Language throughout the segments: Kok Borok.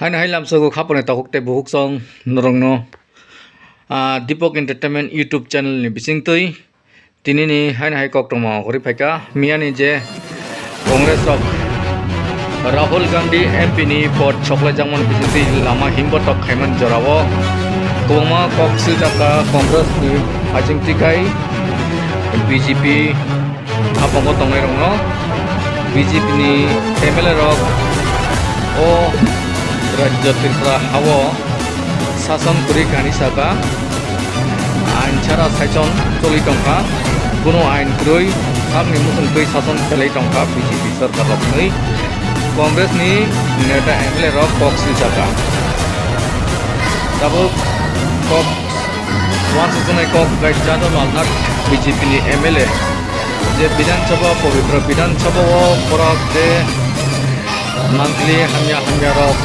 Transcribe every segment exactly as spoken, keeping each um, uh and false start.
Haino hai lamsogo khapani takhuk tei bukhuk song norokno, ah, Deepak Entertainment YouTube channel ni bisingtwi tinini haino hai koktwma hori phaikha. Miyani je Congress rok Rahul Gandhi M P ni pod soklaijakmani bisingtwi lama himbotok khaiman jorao kwbangma kok swijakha Congress ni haching tikai B J P. Haphongo tongnairokno B J P ni M L A rok o rajyo Tripura hao sason kwrwi kani saka ain chara saichon choli tongkha, kuno ain kwrwi sakni muchungtwi sason khlai tongkha B J P sorkar rok hwnwi Congress ni neta M L A rok kok swijakha. Tabuk kok Uansukjaknai kok bai Jadonal Nath B J P ni M L A je Bidhan Sabha, pobitro Bidhan Sabha o borok je monthly hamya hamya rok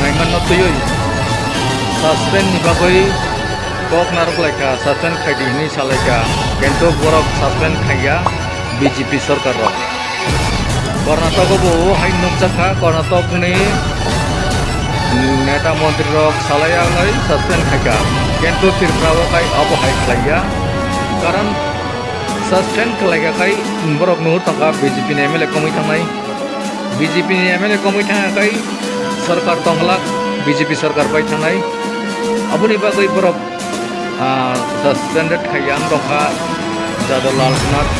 naimanno twiwi suspend ni bagwi kok narwk laikha, suspend khaidi hinwi salaikha, kintu borok suspend khaiya B J P sorkar rok. Karnataka bo o hai nukjakha, Karnataka ni neta montri rok salai anai suspend khaikha, kintu Tripura o khai abo hai khlaiya, karon suspend khlaikha khai borok nuhur tongkha B J P ni M L A komwi thangnai, B J P ni M L A komwi thangkha khai sorkar tongglak B J P sorkar pai thangnai, aboni bagwi borok ah, suspended khaiya ang tongkha Jadonal Nath,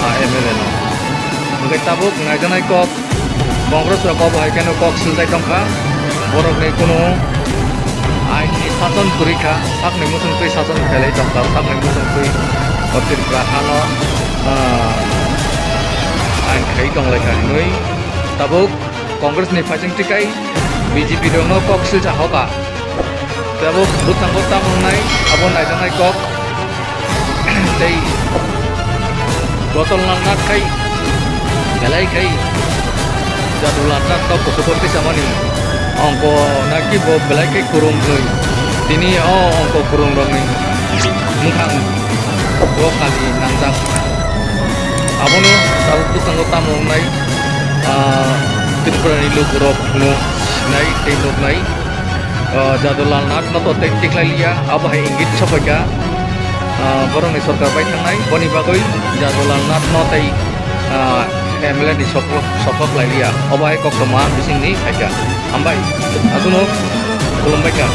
ah, M L A no. Hwnkhe tabuk naijaknai kok Congress rok bo hai kheno kok swijai tongkha, borokni kunu ain ni sason kwrwi kha, sakni muchungtwi sason khailai tongkha, sakni muchungtwi o Tripura hano, ah, ain khai tonglaikha hinwi tabuk Congress ni phaising tikai B J P rokno kok silsa hoka. Tabuk bwskango tamo wngnai abo naijaknai kok tei Jadonal Nath khai belai khai Jadonal Nath no kusugo tisamani ongko naki bo belai khai kwrwng wnwi tini o ongko kwrwng rokni mwkhang o kali nangjak. Abono tabuk bwskango tamo wngnai, ah, Tripura ni lukurok no sinai tei nuknai, ah, Jadonal Nath no to tei tikhlai liya, abo hai ingit sopaikha, ah, borokni sorkar bai thangnai, boni bagwi Jadonal Nath no tei, ah, M L A ni sokok, sokok lai liya, obo hai koktwma bisingni phaikha. Hambai, aswkno khulumbaikha.